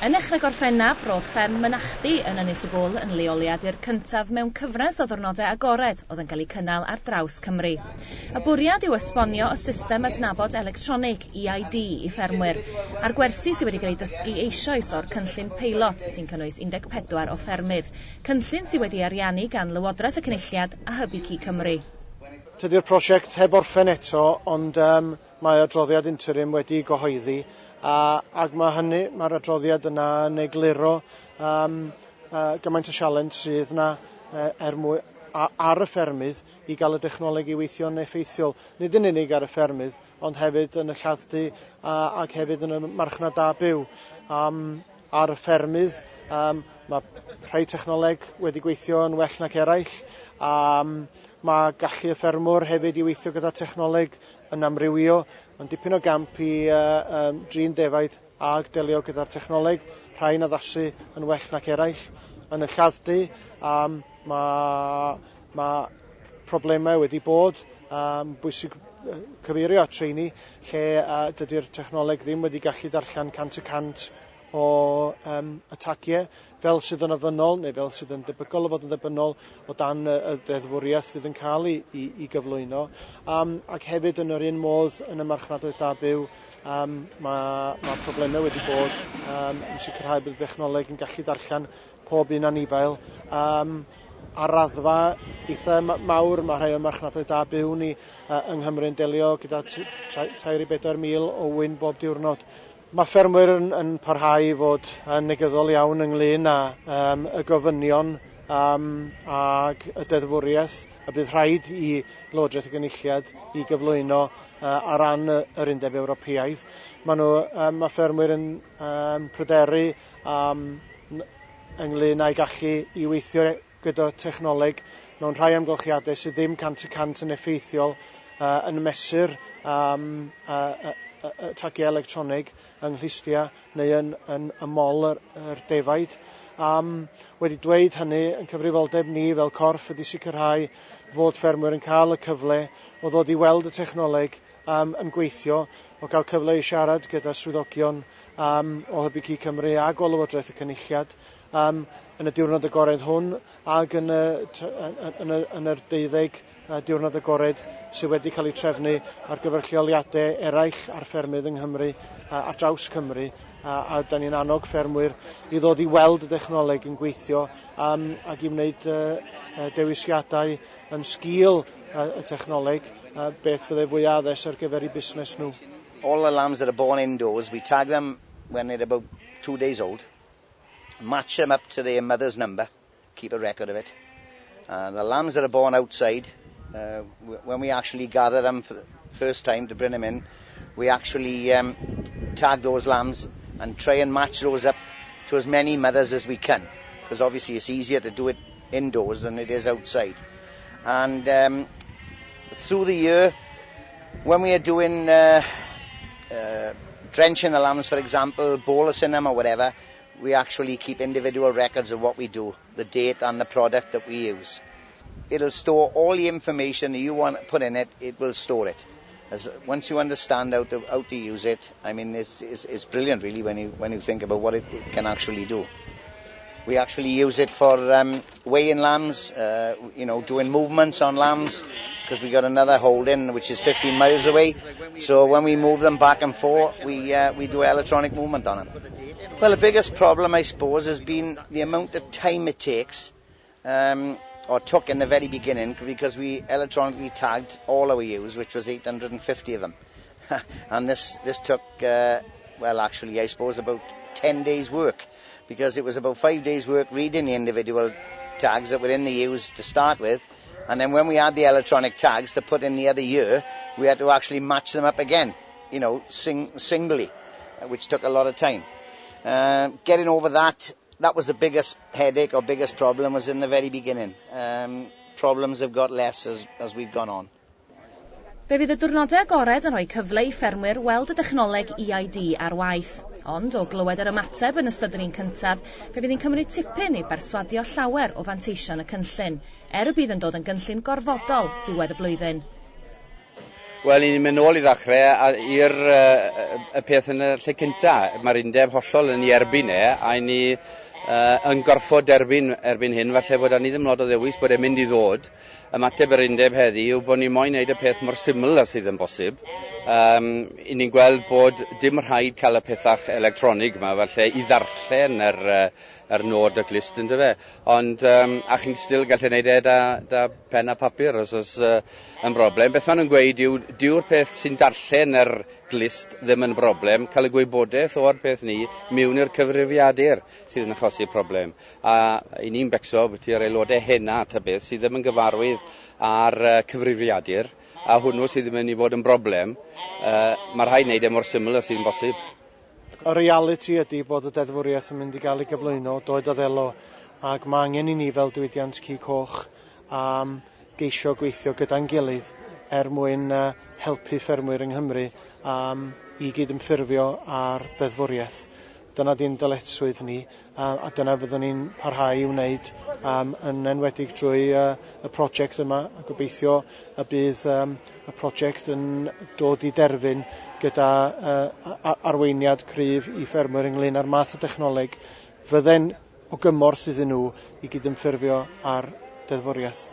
Yn nechrau Gorffennaf, roedd fferm Mynachdy yn Ynys y Bwl yn leoliad i'r cyntaf mewn cyfres o ddwrnodau agored oedd yn cael eu cynnal ar draws Cymru. Y bwriad yw esbonio y system adnabod electronig, EID, i ffermwyr, a'r gwersi sydd wedi cael eu dysgu eisoes o'r cynllun peilot sy'n cynnwys 14 o ffermydd, cynllun sydd wedi ariannu gan Lywodraeth y Cynulliad a Hybu Cig Cymru. Tydi'r prosiect heb orffen eto, ond mae adroddiad interim wedi gyhoeddi, ac mae hynny, mae'r adroddiad yna yn egluro gymaint o sialens sydd yna er mwy, ar y ffermydd i gael y dechnoleg i weithio'n effeithiol. Nid yn unig ar y ffermydd, ond hefyd yn y lladd-dy ac hefyd yn y marchnad da byw. Ar y ffermydd, mae rhai technoleg wedi gweithio yn well nac eraill. Mae gallu y ffermwr hefyd i weithio gyda technoleg yn amrywio. Mae'n dipyn o gamp i drin defaid ag delio gyda'r technoleg, rhai'n addasu yn well nac eraill. Yn y lladd-dy, mae problemau wedi bod, bwysig cyfeirio at rheini, lle dydy'r technoleg ddim wedi gallu darllen 100% o y tagiau fel sydd yn ofynnol neu fel sydd yn debygol o fod yn dderbyniol o dan y deddfwriaeth fydd yn cael ei gyflwyno. Ac hefyd yn yr un modd yn y marchnadoedd da byw, mae problemau wedi bod yn sicrhau bod y dechnoleg yn gallu darllen pob un anifail. Ar raddfa eitha mawr, mae rhai o'r marchnadoedd da byw ni yng Nghymru yn delio gyda 3 i 4 mil o ŵyn bob diwrnod. Mae ffermwyr yn parhau i fod yn negyddol iawn ynglyn â y gofynion ag y deddfwriaeth y bydd rhaid i Lywodraeth y Gynulliad i gyflwyno ar ran yr Undeb Ewropeaidd. Mae ffermwyr yn pryderu ynglyn â'i gallu i weithio gyda technoleg mewn rhai amgylchiadau sydd ddim 100% yn effeithiol yn mesur tagiau electronig yng nghlustia neu yn y mol yr defaid. Wedi dweud hynny, yn cyfrifoldeb ni fel corff ydy sicrhau fod ffermwyr yn cael y cyfle o ddod i weld y technoleg yn gweithio, o gael cyfle i siarad gyda swyddogion o Hybu Cig Cymru ac o Lywodraeth y Cynulliad yn y diwrnod agored hwn ac yn yr 12 diwrnod agored sydd wedi cael eu trefnu ar gyfer lleoliadau eraill ar ffermydd yng Nghymru, ar draws Cymru, a da ni'n annog ffermwyr i ddod i weld y dechnoleg yn gweithio ac i wneud dewisiadau yn sgil y technoleg, beth fyddai fwy addas ar gyfer eu busnes nhw. All the lambs that are born indoors, we tag them when they're about 2 days old, match them up to their mother's number, keep a record of it. The lambs that are born outside, when we actually gather them for the first time to bring them in, we actually tag those lambs and try and match those up to as many mothers as we can, because obviously it's easier to do it indoors than it is outside. And through the year, when we are doing drenching the lambs, for example, bolusing them or whatever, we actually keep individual records of what we do, the date and the product that we use. It'll store all the information that you want to put in it, it will store it. Once you understand how to use it, I mean, it's brilliant really when you think about what it can actually do. We actually use it for weighing lambs, doing movements on lambs, because we got another holding which is 15 miles away. So when we move them back and forth, we do electronic movement on them. Well, the biggest problem, I suppose, has been the amount of time it takes, or took in the very beginning, because we electronically tagged all our ewes, which was 850 of them. And this took, well, actually, I suppose about 10 days' work, because it was about 5 days' work reading the individual tags that were in the ewes to start with, and then when we had the electronic tags to put in the other ewe, we had to actually match them up again, singly, which took a lot of time. Getting over that, that was the biggest headache or biggest problem was in the very beginning. Problems have got less as we've gone on. Fe fydd y diwrnodau agored yn rhoi cyfle i ffermwyr weld y dechnoleg EID ar waith. Ond o glywed yr ymateb yn ystod yr un cyntaf, fe fydd hi'n cymryd tipyn i berswadio llawer o fanteision y cynllun, er y bydd yn dod yn gynllun gorfodol ddiwedd y flwyddyn. Wel, ni'n mynd nôl i ddechrau i'r y peth yn y lle cynta. Mae'r undeb hollol yn ei erbyn e, a ni yn gorfod derbyn erbyn hyn, falle bod ni ddim lot o ddewis bod e'n mynd i ddod. Ymateb yr undeb heddi yw bod ni moyn wneud y peth mor syml â sydd yn bosib. I ni'n gweld bod dim rhaid cael y pethach electronig yma, falle i ddarllen yr nod y glust, yn dyfe. Ond, a chi'n still gallu gwneud e da pen a papur os oes yn broblem. Beth maen nhw'n gweud yw, dyw'r peth sy'n darllen yr glust ddim yn broblem, cael y gwybodaeth o'r peth ni mewn i'r cyfrifiadur sydd yn achosi problem. A i ni'n becso beth yw'r aelodau hena ta beth sydd ddim yn gyfarwydd ar cyfrifiadur, a hwnnw sydd ddim yn mynd i fod yn broblem, mae rhaid wneud e mor syml â sydd yn bosib. Y realiti ydy bod y deddfwriaeth yn mynd i gael ei gyflwyno doed a ddelo, ac mae angen i ni fel diwydiant cig coch geisio gweithio gyda'n gilydd er mwyn helpu ffermwyr yng Nghymru i gydymffurfio â'r deddfwriaeth. Dyna di'n dyletswydd ni, a dyna fyddwn ni'n parhau i wneud, yn enwedig drwy y prosiect yma, a gobeithio y bydd y prosiect yn dod i derfyn gyda arweiniad cryf i ffermwyr ynglyn â'r math o dechnoleg fydden o gymorth iddyn nhw i gydymffurfio â'r deddfwriaeth.